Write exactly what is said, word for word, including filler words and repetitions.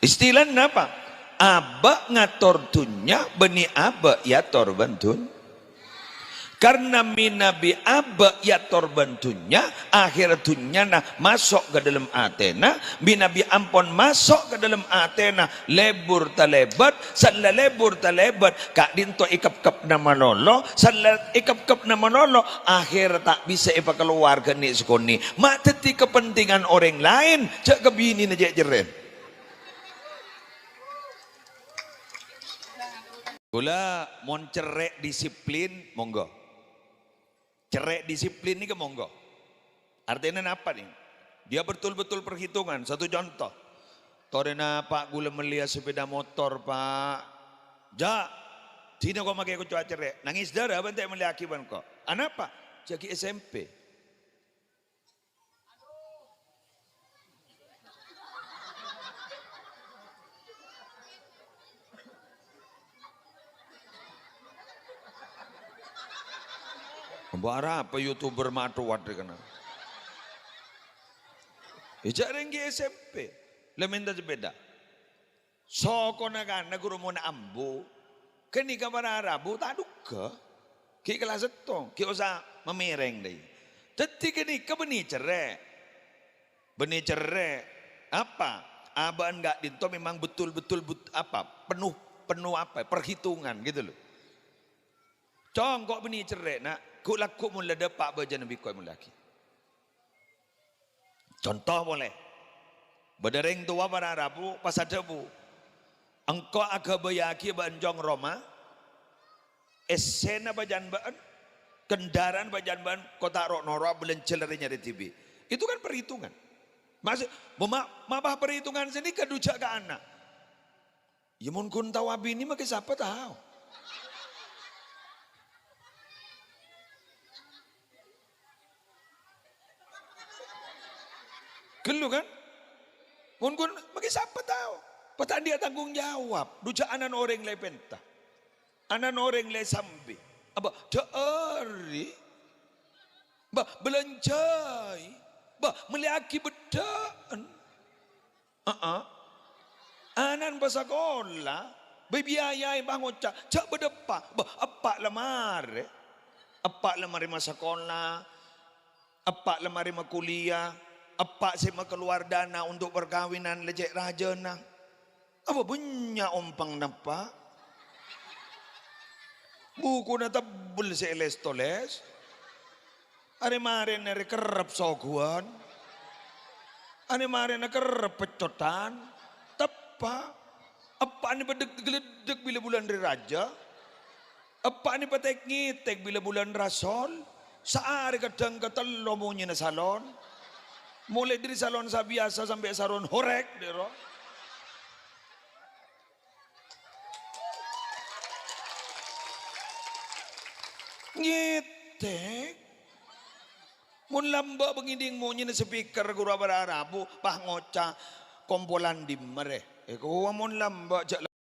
Istilana apa? Abâ' ngator dhunnya, bânnè abâ' èyator bân dhun-, karna mènabi abâ' èyator bân dhunnya, akhèrra dhunnyana maso' ka dâlem atèna, mènabi ampon maso' ka dâlem atèna, lebur talèbât, sella lebur talèbât, ka'dinto èkepkepna malolo, sella èkepkepna malolo, akhèrra ta' bisa èpakalowar ghâ' nè'-sakonè'. Ma' dhâddhi kapentingan orèng laèn, jhâ' ka binèna jhâ' cerrè'. Kaulâ mon cerrè' disiplin, monggo. Cerrè' disiplin nèka monggo. Artèna napa nè? Dia betul-betul perhitungan. Satu contoh. "Torèna, Pa', kaulâ mellèya sepeda motor, Pa'." "Jhâ', dinah ko' makè kocowa cerrè'. Nangès dârâ bân ta' mellèyaghi bân ko'." "Anapa?" "Jhâ' ghi' S M P." Mbok arapa YouTuber matowat rè kana? È jhâ' rèng ghi' S M P, la mènta sepeda. Sokona kana ghuru mon ambu, ghânèka para rabu ta' dhugghâ. Ghi' kala sèttong, ghi' osa mamèrèng dâi. Dhâddhi ghânèka bânnè cerrè'. Bânnè cerrè'. Apa? Abâ'na ka'dinto memang betul-betul but-, apa, penuh, penuh apa, perhitungan gitu loh. Cong, ko' bânnè cerrè', na'. Ghu'-lagghu' mon la dâpa' bâjâna bi' ko' èmollèyaghi. Conto polè, bâdâ rèng towa para rabu pas adhâbu, "Engko' aghâbâyyaghi bâ'na cong roma, essèna bâjâna bâ'na, kendaraan bâjâna bâ'na, ko' ta' ro'-noro'a bâlânjhâ la rè-nyarè dhibi'." Itu kan perhitungan. Maksud, ma-, ma-, mapa perhitungan sanèka dujâ ka ana'? Ya, mon ghun tao abinè, makè sapa tao? Ghâllu, kan? Mon ghun, makè sapa tao? Pas ta' andi'â tanggung jawab. Dujâ ana'na orèng la èpènta. Ana'na orèng la èsambi. Apa? Dhâ'âri. Bâh, bâlânjhâi. Bâh, mellèyaghi bheddhâ'ân. Heeh. Ana'na pasakola, biayaè pangoca', jhâ' bâdâ eppa'. Bâh, eppa' la marè. Eppa' la marè masakola. Eppa' la marè makuliah. Eppa' sè makalowar dana untuk perkawinan la cè' rajâna. Apa bânnya' ompang napa? Bukuna tebbel sè èlès-tolès. Arè-marèna rè kerrep sogowan. Arè-marèna kerrep peccotan. Teppa'. Eppa'na padek-geleddek bilâ bulân rè rajâ. Eppa'na patek-ngetek bilâ bulân rasol. Saarè kadhâng katello monyèna salon. Molaè dâri salon sabiyasa sampè' salon horek, dero. Ngetek. Mon lambâ' bângèding monyèna speaker ghuru abârâ' rabu, pas ngoca', "Kompolan dimma rè?" Èkowa mon lambâ' jhâ'